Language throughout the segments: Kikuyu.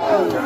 Thank you.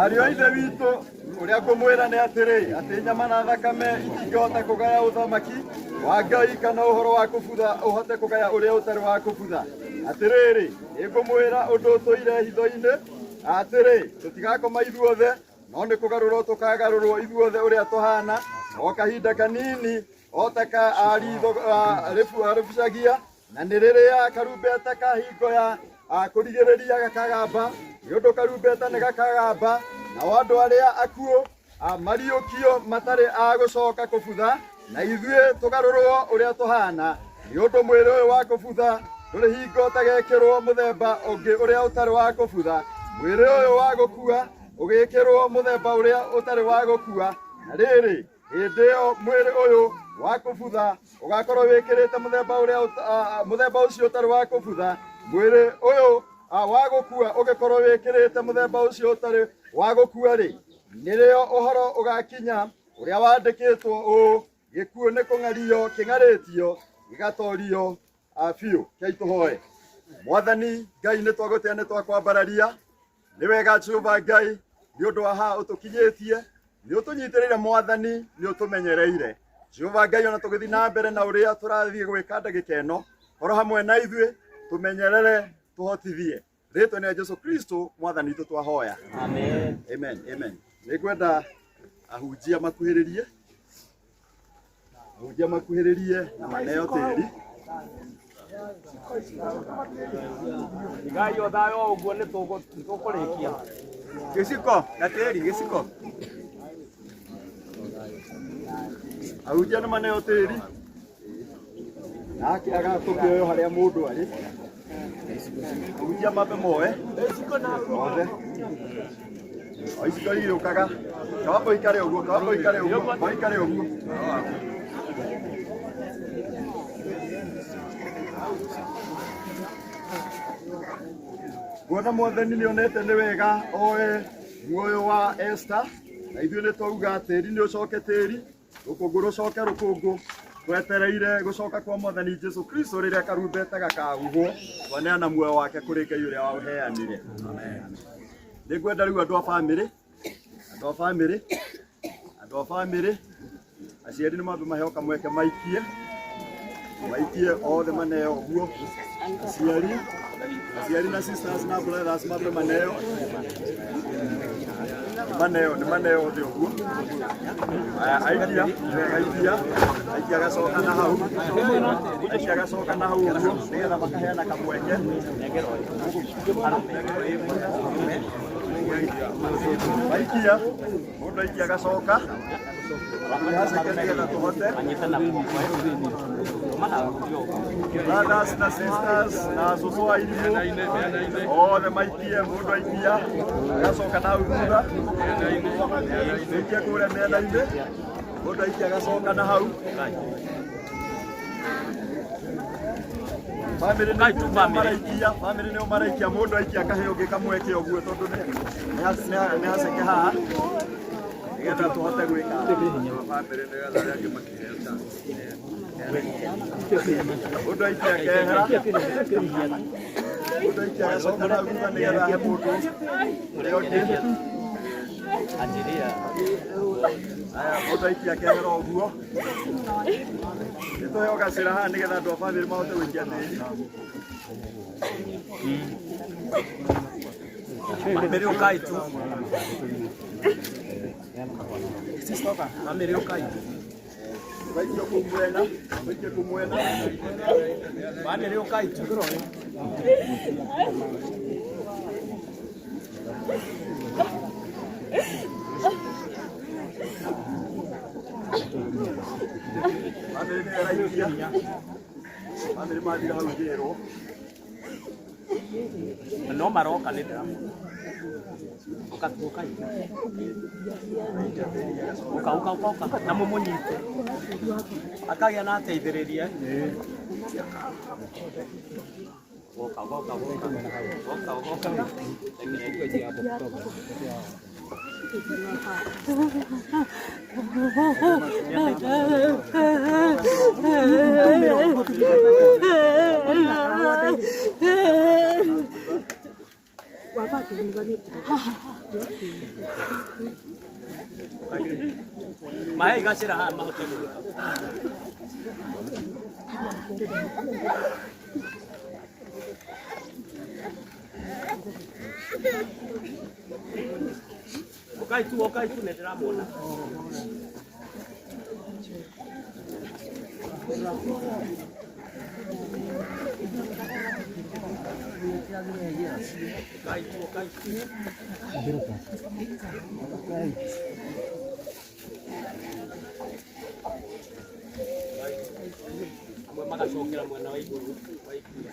Ariũ a Ithe witũ, ũrĩa ngũmwĩra nĩ atĩrĩ, atĩ nyama na thakame itingĩhota kũgaya ũthamaki wa Ngai, kana ũhoro wa kũbutha ũhote kũgaya ũrĩa ũtarĩ wa kũbutha. Atĩrĩrĩ, nĩngũmwĩra ũndũ ũtũire hitho-inĩ, atĩrĩ, tũtigakoma ithuothe, no nĩ kũgarũrwo tũkagarũrwo ithuothe ũrĩa tũhana, o kahinda kanini, o ta ka ritho rĩbucagia, na nĩ rĩrĩa karumbeta ka hingo ya kũrigĩrĩria gakagamba, nĩ ũndũ karumbeta nĩ gakagamba, nao andũ arĩa akuũ mariũkio matarĩ a gũcoka kũbutha, na ithuĩ tũgarũrwo ũrĩa tũhana, nĩ ũndũ mwĩrĩ ũyũ wa kũbutha ndũrĩ hingo ũtagekĩrwo mũthemba ũngĩ ũrĩa ũtarĩ wa kũbutha, mwĩrĩ ũyũ wa gũkua ũgĩkĩrwo mũthemba ũrĩa ũtarĩ wa gũkua. Na rĩrĩ, hĩndĩ ĩyo mwĩrĩ ũyũ wa kũbutha ũgakorwo wĩkĩrĩte mũthemba ũrĩa mũthemba ũcio ũtarĩ wa kũbutha, mwĩrĩ ũyũ wa gũkua ũgĩkorwo wĩkĩrĩte mũthemba ũcio ũtarĩ wa gũkua-rĩ, nĩrĩo ũhoro ũgakinya ũrĩa wandĩkĩtwo ũũ, gĩkuũ nĩ kũng'ario kĩng'arĩtio gĩgatorio biũ. Kei tũhoe. Mwathani Ngai, nĩ twagũtĩa, nĩ twakwambararia. Nĩ wega Jehova Ngai, nĩ ũndũ wa haha ũtũkinyĩtie, nĩ ũtũnyitĩrĩire Mwathani, nĩ ũtũmenyereire Jehova Ngai. Ona tũgĩthiĩ na mbere na ũrĩa tũrathiĩ gwĩka ndagĩka ĩno, korwo hamwe na ithuĩ, tũmenyerere, tũhotithie. Rĩtwa nĩ Jesu Kristo Mwathani witũ twahoya. Amen. Amen, amen. Nĩ ngwenda ahunjia makuhĩrĩrie, ahunjia makuhĩrĩrie na maneo tĩri. Tigai o thayũ o ũguo nĩ tũkũrĩkia. Gĩciko na tĩri, gĩciko. Ahunjia nĩ maneo tĩri. Nake agatũkĩoyo harĩa mũndũ arĩ. Ahunjia mambe moe othe. O iciko irũkaga. Kawambo ikare ũguo, kawambo ikare ũguo, kawambo ikare ũguo. Kuona mwathani nĩ onete nĩ wega oe muoyo wa Esther, na ithuĩ nĩ twauga tĩri nĩ ũcoke tĩri, rũkũngũ rũcoke rũkũngũ, twetereire gũcoka kwa mwathani Jesu Kristo rĩrĩa karumbeta gakahuhwo, twaneana muoyo wake kũrĩ Ngai ũrĩa waũheanire. Nĩ ngwenda rĩu andũ a bamĩrĩ, andũ a bamĩrĩ, andũ a bamĩrĩ, aciari nĩ mambe maheo kamweke maikie, maikie othe maneo ũguo. Aciari, aciari na sisters na brothers mambe maneo, maneo, nĩ maneo othe ũguo. Aya, aikia, aikia, aikia gacoka na hau, aikia gacoka na hau ũguo, nĩgetha makaheana kamweke. Maikia mũndũ aikia agacoka haceke nĩgetha tũhote. Brothers na sisters na cũcũ a irimũ othe maikie, mũndũ aikia agacoka na hau thutha, aikie kũrĩa mĩena-inĩ, mũndũ aikia agacoka na hau. Bamĩrĩ nĩ maraikia, bamĩrĩ nĩo maraikia, mũndũ aikia akahe ũngĩ kamweke ũguo tondũ nĩ haceke haha nĩgetha tũhote gwĩka. Mũndũ aikia akehera, mũndũ aikia agacoka na thutha nĩgetha ahe mũndũ ũrĩa ũngĩ. Aya, mũndũ aikia akehera ũguo. Nĩ tũheo gacĩra haha nĩgetha andũ a bamĩrĩ mahote gũikia tĩri. Bamĩrĩ ũkai tu. Bamĩrĩ ũkai tu. Tũgaikio kũu mwena, tũikie kũu mwena. Bamĩrĩ ũkai tu. Bamĩrĩ nĩyo ĩraikia. Bamĩrĩ mathira hau ngĩrwo. No maroka nĩ ndĩramona. Ũka tu ũkai. Ũka ũka ũka ũka na mũmũnyite. Akagĩa na ateithĩrĩria. Ũka ũka ũka ũka. Ũka ũka ũka. Mahe igacĩra haha mahote gũka. Ũkai tu ũkai tu nĩ ndĩramona. Ũkai tu ũkai tu. Amwe magacokera mwena wa igũrũ wa ikia.